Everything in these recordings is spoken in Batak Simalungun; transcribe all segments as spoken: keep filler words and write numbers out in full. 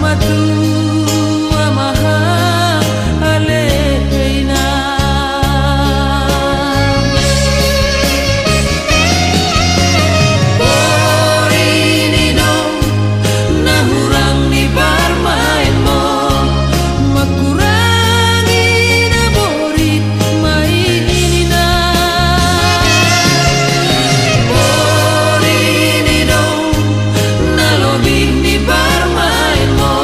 Atua mahal alehina. Borini dong, nahurang ni barmain mo, makurangi na borit mai ini na. Borini dong, nalobing ni barmain mo.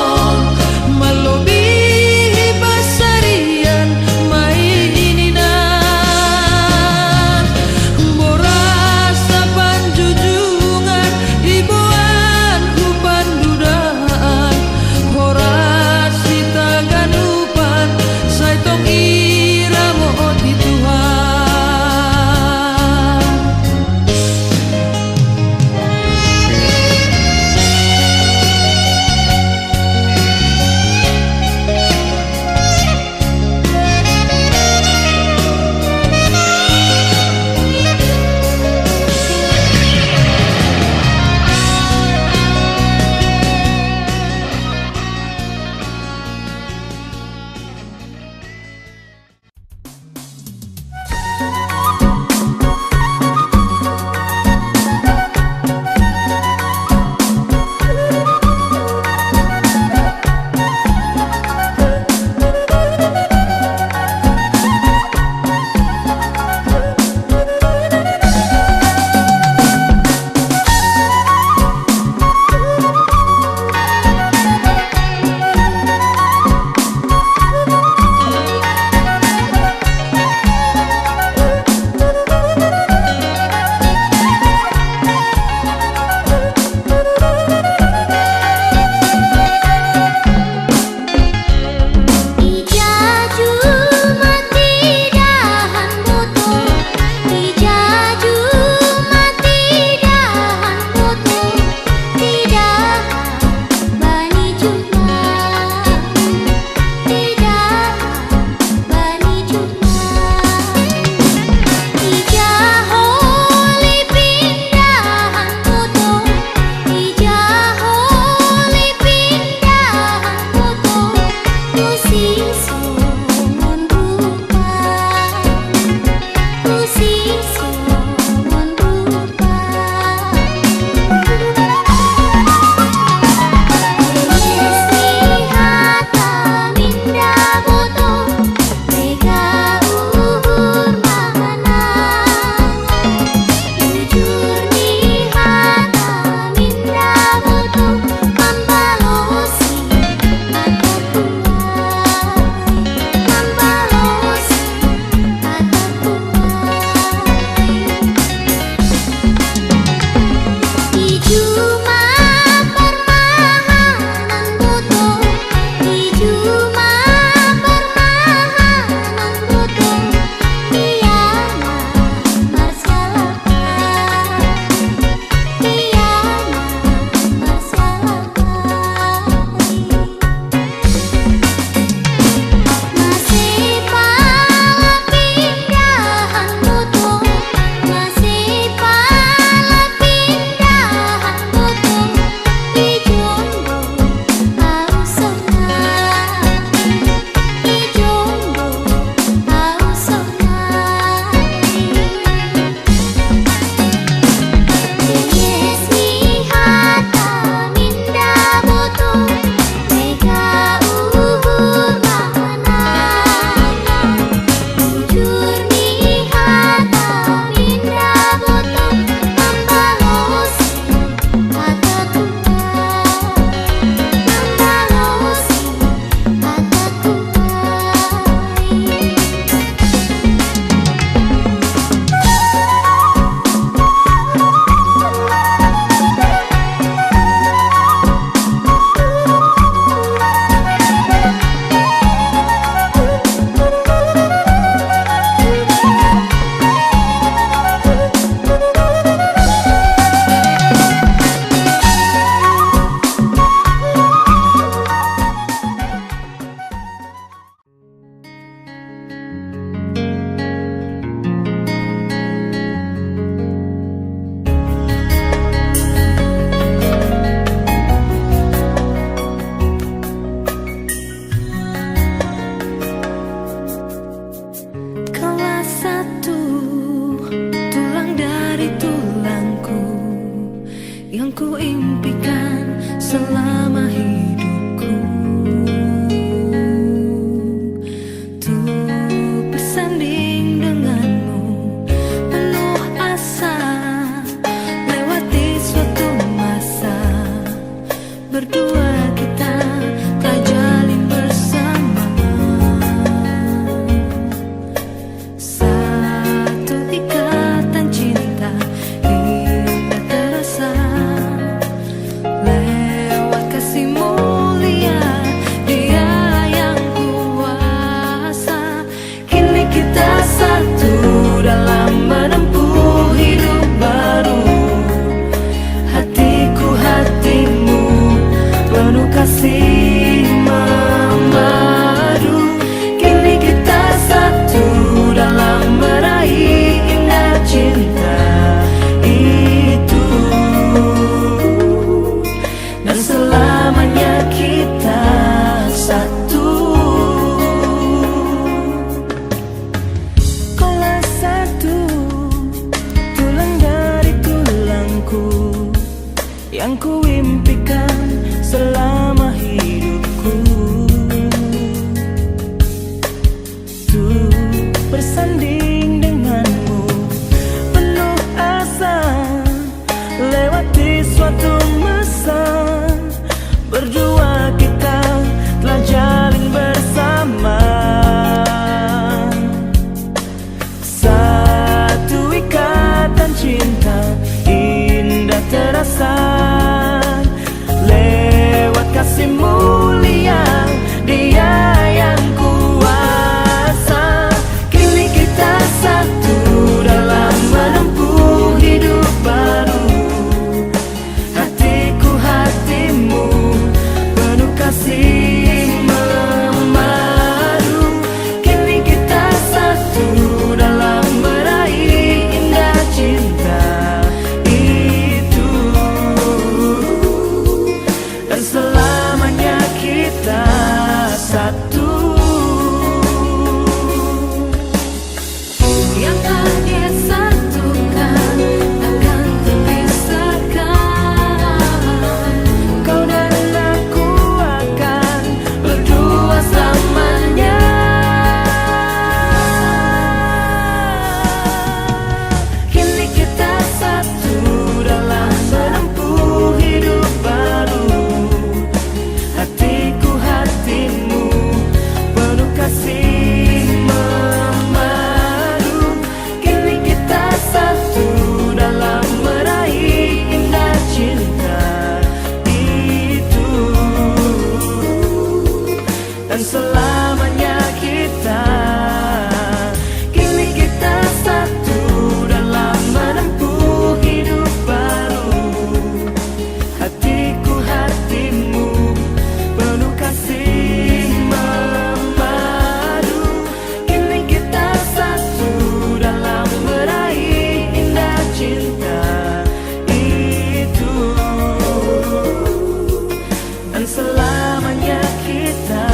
Selamanya kita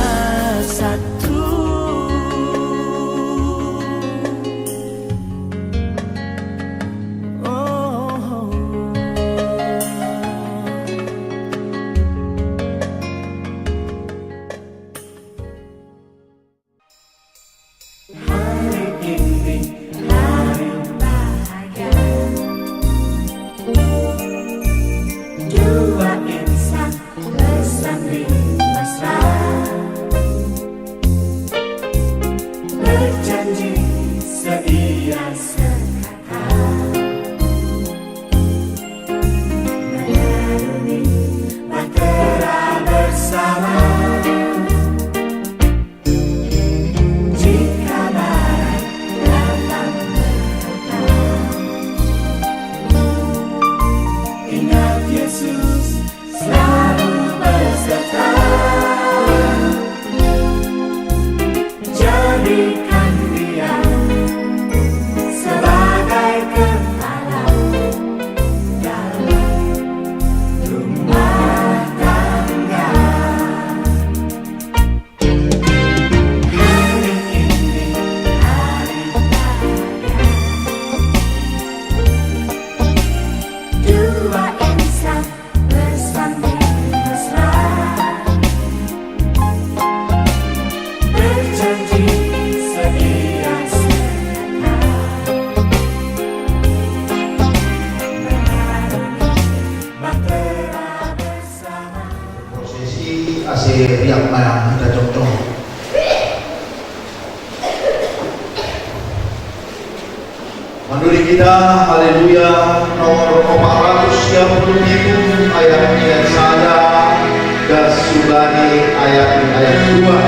satu. Oh. Hari ini hari bahagia. Dua insan bersanding mesra, berjanji setia sekata, mengarungi bahtera bersama. Jika badai datang menerpa, ingat Yesus selalu beserta. Jadikan Dia sebagai kepala dalam rumah tangga. Hari ini hari bahagia. Dua insan bersanding mesra, berjanji setia sekata, mengarungi bahtera bersama. Prosesi ase riak mayang kita congcong. Manduri kita, haleluya, nomor empat ratus tiga puluh tujuh, ayat tiga saja, dan sugani ayat, ayat dua.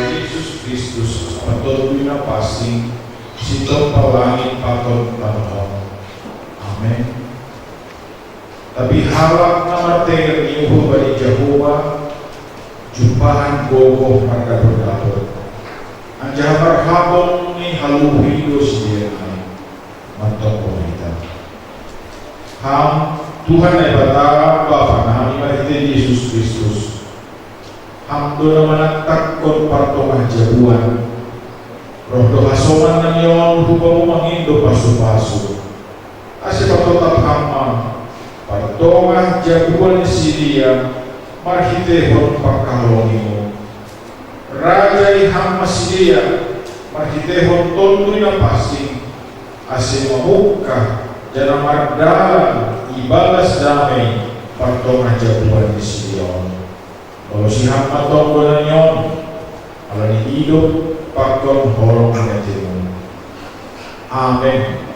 Yesus Kristus, patondu na pansing, sitompa langit pakon tanoh on. Amen. Tapi halak na martonggo ni uhur bani Jahowa, jumpahan gogoh mardapot-dapot, anjaha marhabong ni haluhi do sidea nai. Mantong hita. Ham, Tuhan Naibata, Bapa nami marhite Jesus Kristus, Ham do na manantakkon partongah jabuan. Roh do hasoman nami on hu Bamu mangindo pasu-pasu, ase patotap Ham ma partongah jabuan ni sidea marhitehon pangkaholongiMu. Rajai Ham ma sidea marhitehon Tonduy Napansing, ase mamungkah janah mardalan ibagas damei partongah jabuan ni sidea on. Balosi Ham ma tonggo nami on, ala ni idop pakon holong ni ateMu. Amen.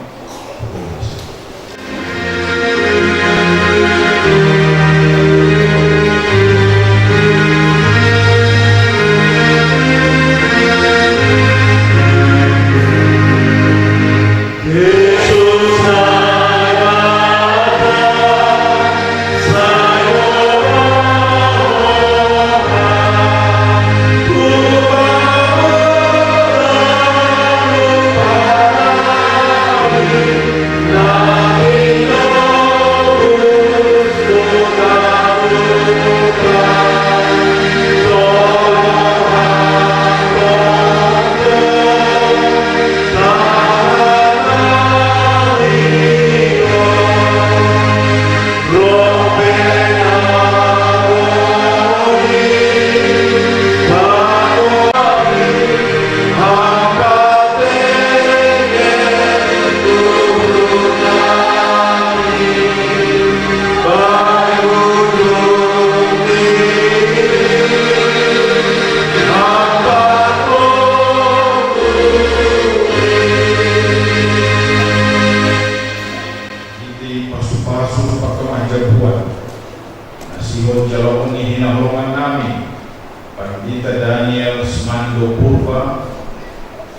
Holongan nami, Pandita Daniel Smando Purba,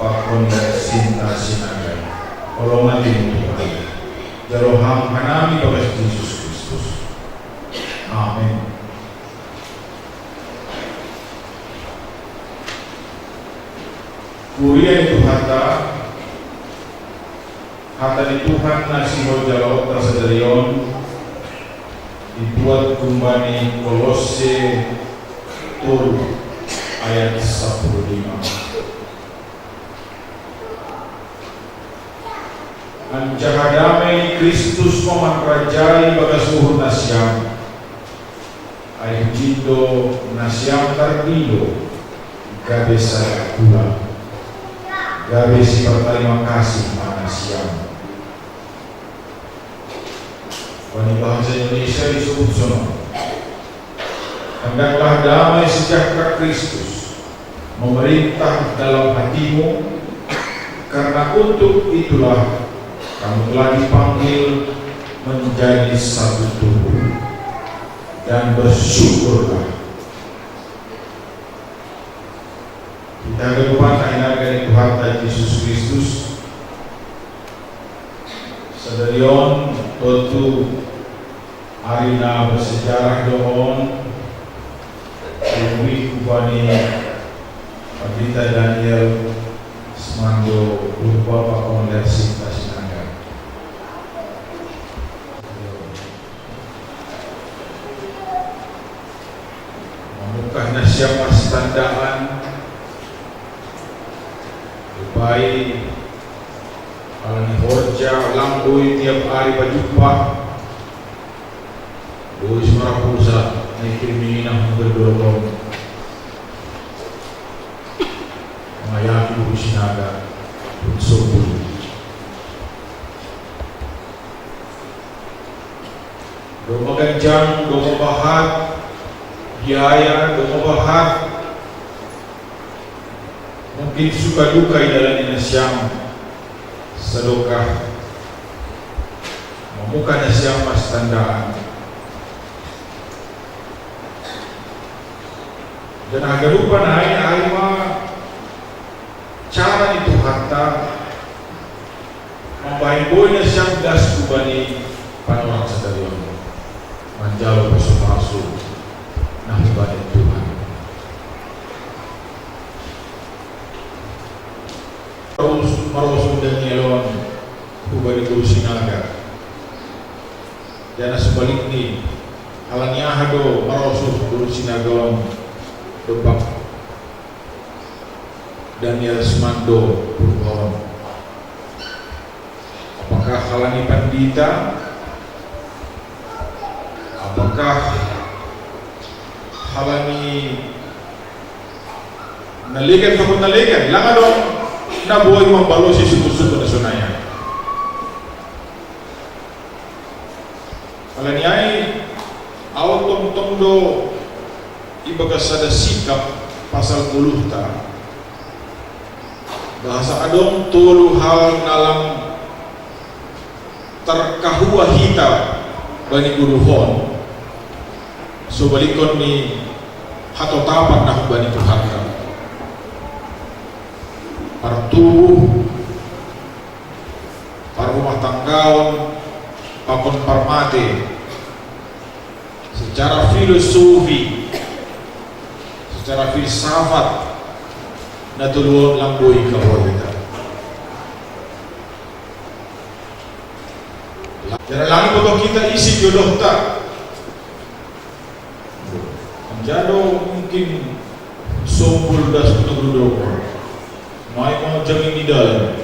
pakon Sinta Sinaga. Holongan ni Tuhan. Jalo ham hanami bagas Jesus Kristus. Amin. Kuria ni Tuhanta, hata ni Tuhan na sihol jaloonta sadarion, dibuat humbani Kolosse tolu ayat sapuluh lima. Anjaha damai ni Kristus ma manrajai bagas uhur nasiam. Ai hujinto nasiam tardilo, gabe sada kula, gabe sipartarima kasih ma nasiam. Bani bahasa Indonesia disebut sono. Hendaklah damai sejahtera Kristus memerintah dalam hatimu, karena untuk itulah kamu telah dipanggil menjadi satu tubuh, dan bersyukurlah. Kita kedepan aina dari Tuhan Yesus Kristus. Sadarion tontu ari na bersejarah do on, diumui humbani Pandita Daniel Smando Purba pakon Sinta Sinaga. Mamungkah nasiam marsitandahan, rupai ala ni horja lang boi tiap ari pajumpa. Boi si marapusa na ikirim ni inang hamberdolok on. Mangayaki boi Sinaga, boi sobu. Domma ganjang, domma bahat biaya, domma bahat mungkin suka duka idalani nasiam, sadokah mamungkah nasiam marsitandahan. Dan haganupan ai, ai ma cara ni Tuhanta mambahen boi nasiam das humbani panorang sadari on, manjalo pasupasu na humbani Tuhan. Terus marosuh Daniel on humbani guru Sinaga. Janah sebalikni, ala ni aha do marosuh guru Sinaga on dompak Daniel Smando Purba on? Apakah ala ni pandita? Apakah ala ni na legan pakon na legan? Lang adong na boi mambalosi sungkun-sungkun na sonai an. Ala ni ai, ahu tongtong do ibagas sada sikap pasal goluhta, bahasa adong tolu hal na lang tarkahua hita bani goluh on, sobalikkon ni hatotapan na humbani Tuhanta. Partubuh, parrumah tanggaon, pakon parmate. Secara filosofi, secara filsafat, na tolu on lang boi kapohita. Jala lang iboto hita ise jodohta. Anjaha do mungkin sombul das puntung rudoko. Mai ma jangin ni dalan.